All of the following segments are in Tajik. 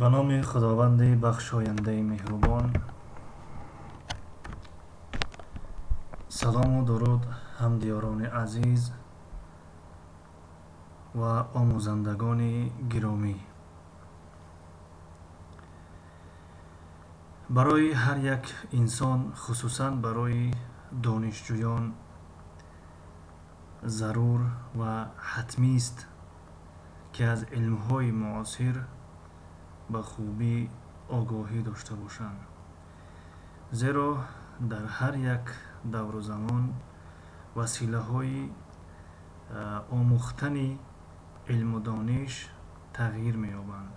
Ба номи Худованди бахшояндаи меҳрубон. Салому дуруд, ҳамдиёрони азиз ва омӯзандагони гиромӣ. Барои ҳар як инсон, хусусан барои донишҷӯён, зарур ва ҳатмист, ки аз илмҳои муосир ба хубӣ огоҳӣ дошта бошанд, зеро дар ҳар як давру замон василаҳои омӯхтани илму дониш тағйир меёбанд.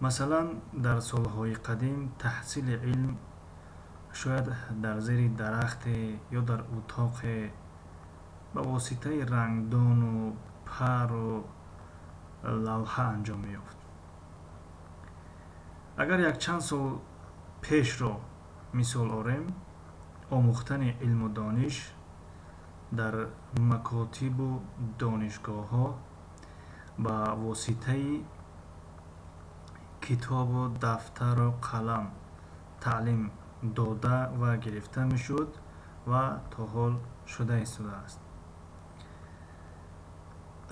Масалан, дар солҳои қадим таҳсили илм шояд дар зери дарахте ё дар утоқе ба воситаи рангдону пару лавҳа анҷом меёфт. Агар якчанд сол пешро мисол орем, омӯхтани илму дониш дар макотибу донишгоҳҳо ба воситаи китобу дафтару қалам таълим дода ва гирифта мешуд ва то ҳол шуда истодааст.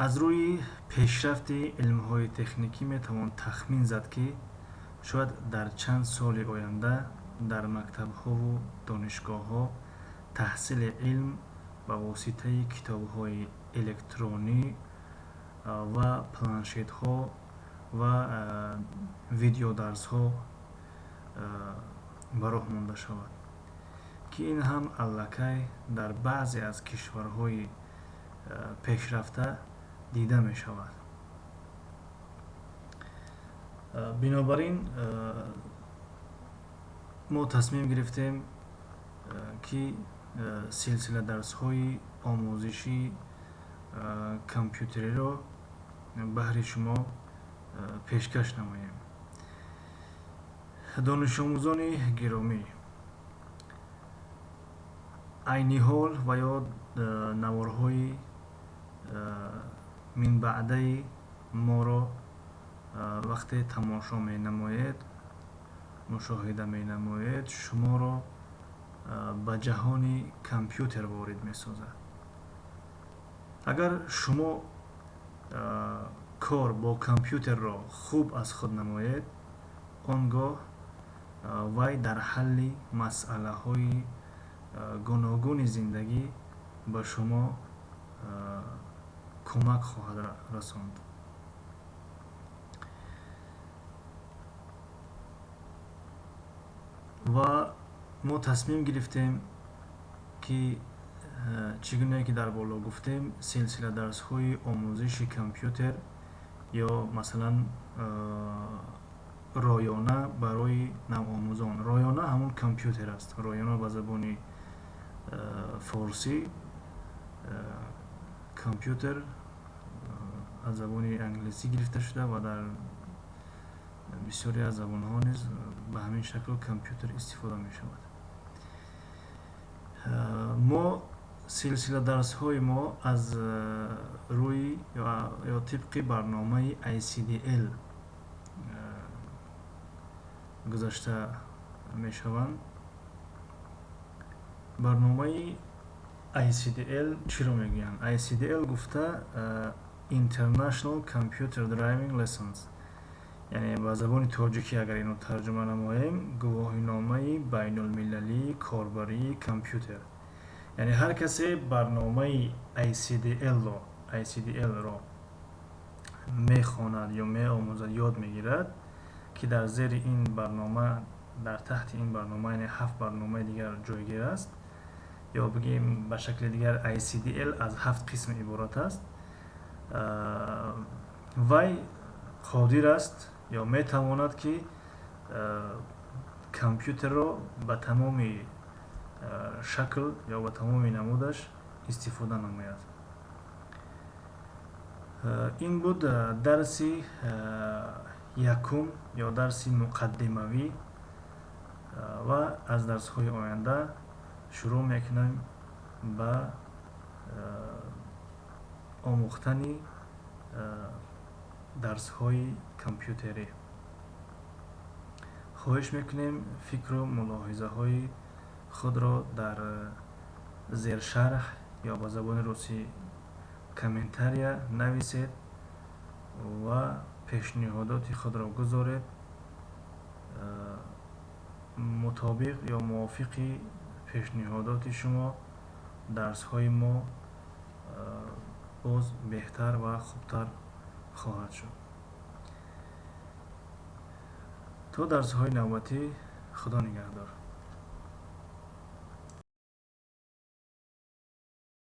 Аз рӯи пешрафти илмҳои техникӣ метавон тахмин зад, ки шояд дар чанд соли оянда дар мактабҳову донишгоҳҳо таҳсили илм ба воситаи китобҳои электронӣ ва планшетҳо ва видеодарсҳо ба роҳ монда шавад, ки ин ҳам аллакай дар баъзе аз кишварҳои пешрафта дида мешавад. Бинобар ин мо тасмим гирифтем, ки силсила дарсҳои омӯзишии компютериро баҳри шумо пешкаш намоем. Донишомӯзони гиромӣ, айни ҳол ва ё наворҳои минбаъдаи моро вақте тамошо менамоед, мушоҳида менамоед, шуморо ба ҷаҳони компютер ворид месозад. Агар шумо кор бо компютерро хуб аз худ намоед, он гоҳ вай дар ҳалли масъалаҳои гуногуни зиндагӣ ба шумо кӯмак хоҳад расонд. Ва мо тасмим гирифтем, ки чӣ гунае ки дар боло гуфтем, силсила дарсҳои омӯзиши компютер ё масалан роёна барои навомӯзон. Роёна ҳамон компютер аст. Роёна ба забони форсӣ, компютер аз забони англисӣ гирифта шуда ва дар бисёре аз забонҳо низ ба ҳамин шакл компютер истифода мешавад. Мо силсила дарсҳои мо аз рӯи ё тибқи барномаи ICDL гузашта мешаванд. Барномаи ICDL чиро мегӯянд? ICDL гуфта International Computer Driving Lessons, яъне ба забони тоҷикӣ агар инро тарҷума намоем, гувоҳиномаи байнулмилалии корбарии компютер. Яъне ҳар касе барномаи ICDL-ро мехонад ё меомӯзад, ёд мегирад, ки дар зери ин барнома, дар таҳти ин барнома, яъне ҳафт барномаи дигар ҷойгир аст, ё бигем ба шакли дигар ICDL аз ҳафт қисм иборат аст, вай қодир аст ё метавонад, ки компютерро ба тамоми шакл ё ба тамоми намудаш истифода намояд. Ин буд дарси якум ё дарси муқаддимавӣ ва аз дарсҳои оянда шурӯъ мекунем ба омӯхтани дарсҳои компютерӣ. Хоҳиш мекунем, фикру мулоҳизаҳои худро дар зершарҳ ё ба забони русӣ комментария нависед ва пешниҳодоти худро гузоред. Мутобиқ ё мувофиқи пешниҳодоти шумо дарсҳои мо боз беҳтар ва хубтар хоҳад шуд. То дарсҳои навбатӣ, Худо нигаҳдор.